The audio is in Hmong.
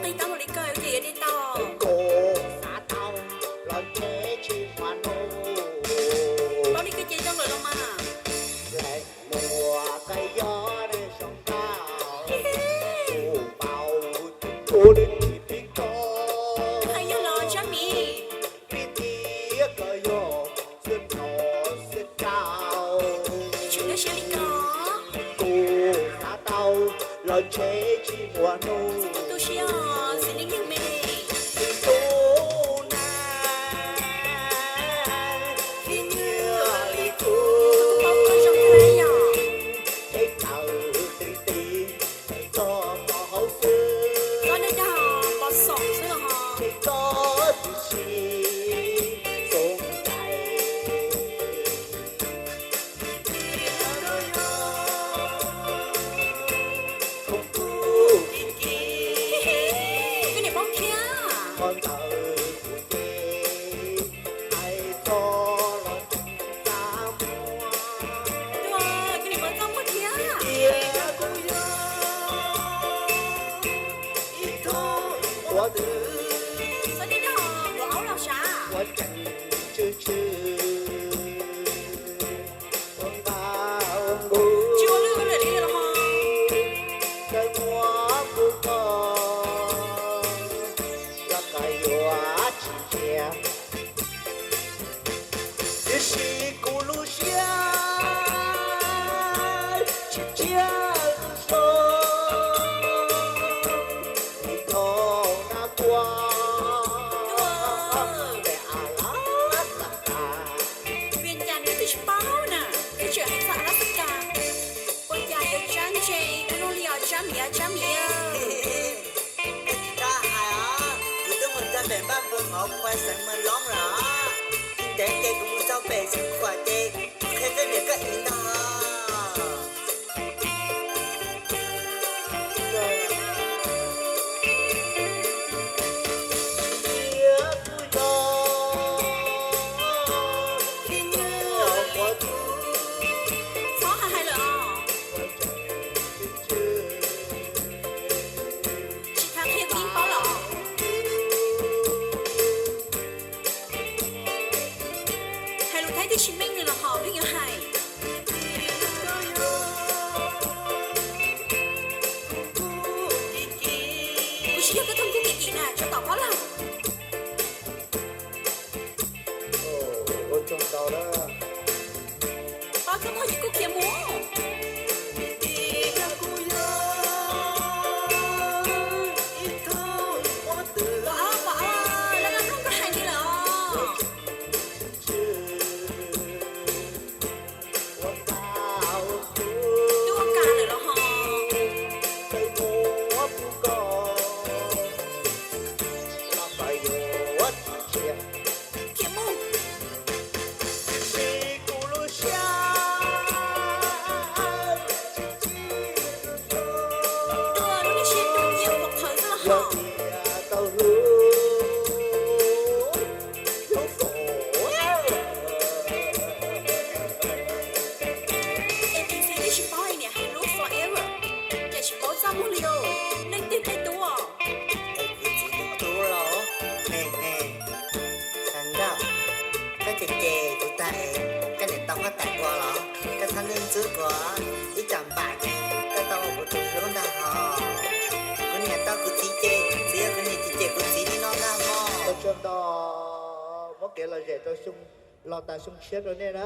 Qhib tau li ko ces yuav ua tau. Kuv xav tau los ntshe tsis muaj hnub. Paub li ko ces zoo lawm los mas. Leej muam koj yog neeg zoo nkauj, kuv paub kuv twb tsis pib koj. Hais yog los Tsab Miv. Vim tias koj yog xwb no xwb tau. Tsis nkag siab li ko. Kuv xav tau los ntshe tsis muaj hnub. Tu siab os, xwm neej yog me. Tus tub na, ib nyuag li kuv. Paub koj zoo kawg yog. Ib tawm ti ti, txog pov hauv xwb. Txog dej dag pov xoom xwb los ho. Txog tib si, txog ntais. Koj niam paub thiab. Koj niam paub txaj muag thiab. Txog dej dag pov hauv los sav. Tsis ua lwj ua liam li los ho. Koj muab kuv koj los koj yuav tsis ntsia. Tiam sis kuv lub siab tsis ntsiag lub hlob, vim thaum nag kua pem Alaska. Vim cas nws twb tsis paub na, twb tseem hais txog Alaska. Ua cas yuav tsab ntse ua luaj li os Tsab Miv, Tsab Miv. Koj tsis txhob hais os, kuv twb mus txog pem npaj pua hauv Queensland lawm os. Ntev ces kuv mus txog pem xeev Khuam ces kuv qhia koj niam koj txiv ntag. Txhob hais lawm os. Tsis tas qhia kuv yeej paub los. Hais lus Thaib twb tsis meej li los ho pheej yuav hais. Kuv tsis yog koj thooj kub kim kim na, tso tom qab lawm. Ua tsaug ntau na. Pab koj muag ces kuj khiav mus. Pom, pom, lawv nqa nplooj koj hais li lawm os. Twb ua kas lawm los ho. Khiav mus. Tuaj lub niag siab dub nciab qhuav qhawv xwb los ho. Es tus txiv twb tsis paub es niam hais lub forever, cas tsis paub txaj muag li os, leej twg peb tub os. Es kuv txiv tus tub los, he he. Nkauj, koj ces ces kuv tag es koj niam tau huab tais ua los koj txhob ntxub ntxub kuv, ib tsam npam ces koj tau ua kuv tus hlub ntag hos. Kuv niam tau kuv txiv ces txiv yog kuv niam ces ces kuv txiv li no ntag mog. Ua tsaug ntau, muab kev lom zem rau xyoo, los tas xyoo tshiab rau nej na.